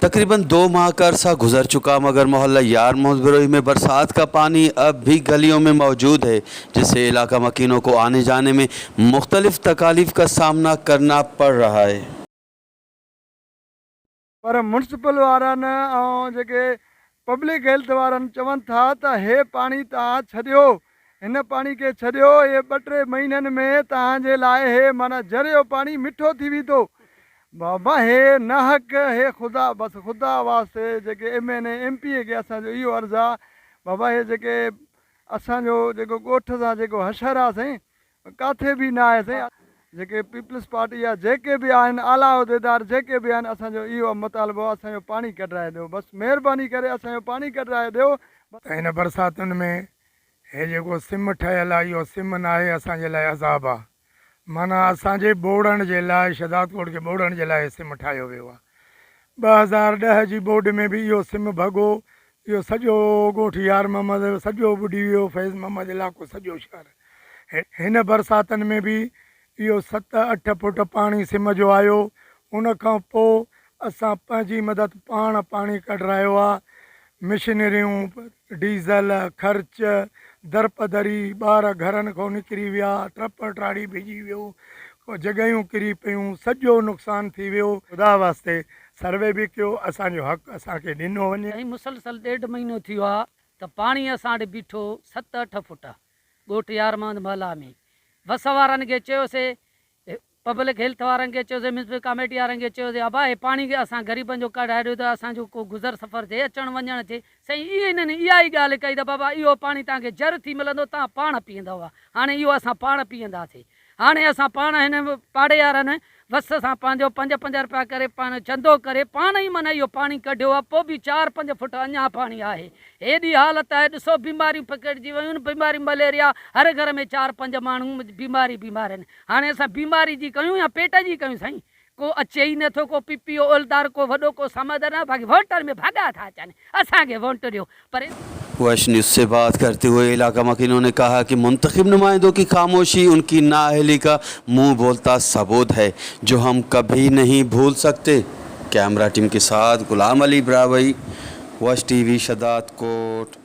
तकरीबन 2 माह का अरसा गुजर चुका, मगर मोहल्ला यार मोहम्मद बरोही में बरसात का पानी अब भी गलियों में मौजूद है, जिससे इलाका मकीनों को आने जाने में मुख्तलिफ तकालीफ का सामना करना पड़ रहा है। پر ميونسپل وارن ۽ جيڪي پبلڪ هيلٿ وارن چون ٿا ته هي پاڻي توهان ڇڏيو هن پاڻي کي ڇڏيو اهي ٻه ٽي مهينن ۾ توهان جي لاء هي معنيٰ جر جو پاڻي مٺو ٿي ويندو بابا هي ناحق هي خدا بس خدا واسطي جيڪي M N A M P A کي اسان جو اهو عرض آ بابا هي جيڪي اسان جو جيڪو ڳوٺ سان جيڪو حشر آ سائين ڪاٿي به نه آهي سائين جيڪي پيپلز پارٽي جا جيڪي به آهن اعليٰ عهديدار جيڪي به آهن اسان جو اهو مطالبو آهي اسان جو پاڻي ڪڍرائي ڏيو بس مهرباني ڪري اسان جو پاڻي ڪڍرائي ڏيو. ته هن برساتن ۾ هي جيڪو سم ٺهيل آهي اهو سم ناهي اسان جي لاء عذاب آهي معنيٰ اسان جي ٻوڙڻ جي لاء شهدادڪوٽ کي ٻوڙڻ جي لاء هي سم ٺاهيو ويو آهي 2010 جي ٻوڏ ۾ به اهو سم ڀڳو اهو سڄو ڳوٺ يار محمد سڄو ٻڏي ويو فيض محمد علائقو سڄو شهر هن برساتن ۾ به اهو ست اٺ فوٽ پاڻي سم جو آيو، ان کان پوء اسان پنهنجي مدد پاڻ پاڻي ڪڍرايو آ، مشنريون، ڊيزل، خرچ، درپدري، ٻار گهرن کان نڪري ويا، ٽپڙ ٽاڙي ڀڄي ويو، جڳهيون ڪري پيون، سڄو نقصان ٿي ويو. خدا واسطي سروي به ڪيو، اسان جو حق اسان کي ڏنو وڃي. سائين مسلسل ڏيڍ مهينو ٿي ويو آ ته پاڻي اسان وٽ بيٺو ست اٺ فوٽ. ڳوٺ يار محمد محلا ۾ وس وارن کي چيوسي پبلڪ هيلٿ وارن کي چيوسي ميونسپل ڪاميٽي وارن کي چيوسي ابا هي پاڻي اسان غريبن جو ڪڍائي ڏيو ته اسان جو ڪو گذر سفر ٿئي اچڻ وڃڻ ٿئي سائين اهي انهن اها ئي ڳالهه ڪئي ته بابا اهو پاڻي توهان کي جر ٿي ملندو توهان پاڻ پيئندؤ هاڻي اهو اسان پاڻ پيئنداسي هاڻي اسان پاڻ هن پاڙي وارن وس سان پنهنجو پنج پنج رپيا ڪري پاڻ چندو ڪري پاڻ ئي معنيٰ اهو پاڻي ڪڍيو آهي پوء به چار پنج فوٽ اڃا پاڻي آهي هيڏي حالت آهي ڏسو بيماريون پکڙجي ويون آهن بيماريون مليريا هر گهر ۾ چار پنج ماڻهو بيماري بيمار آهن هاڻي اسان بيماري جي ڪيون يا پيٽ جي ڪيون سائين ڪو اچي ئي نه ٿو ڪو پي پي او عهديدار ڪو وڏو ڪو سمجهدار نه باقي ووٽر ۾ ڀڳا ٿا اچن اسان کي ووٽ ڏيو پر वश न्यूज़ से बात करते हुए इलाका मकीनों ने कहा कि मुंतखब नुमाइंदों की खामोशी उनकी नाअहली का मुंह बोलता सबूत है जो हम कभी नहीं भूल सकते। कैमरा टीम के साथ गुलाम अली ब्रावई, वश टीवी, शदादकोट।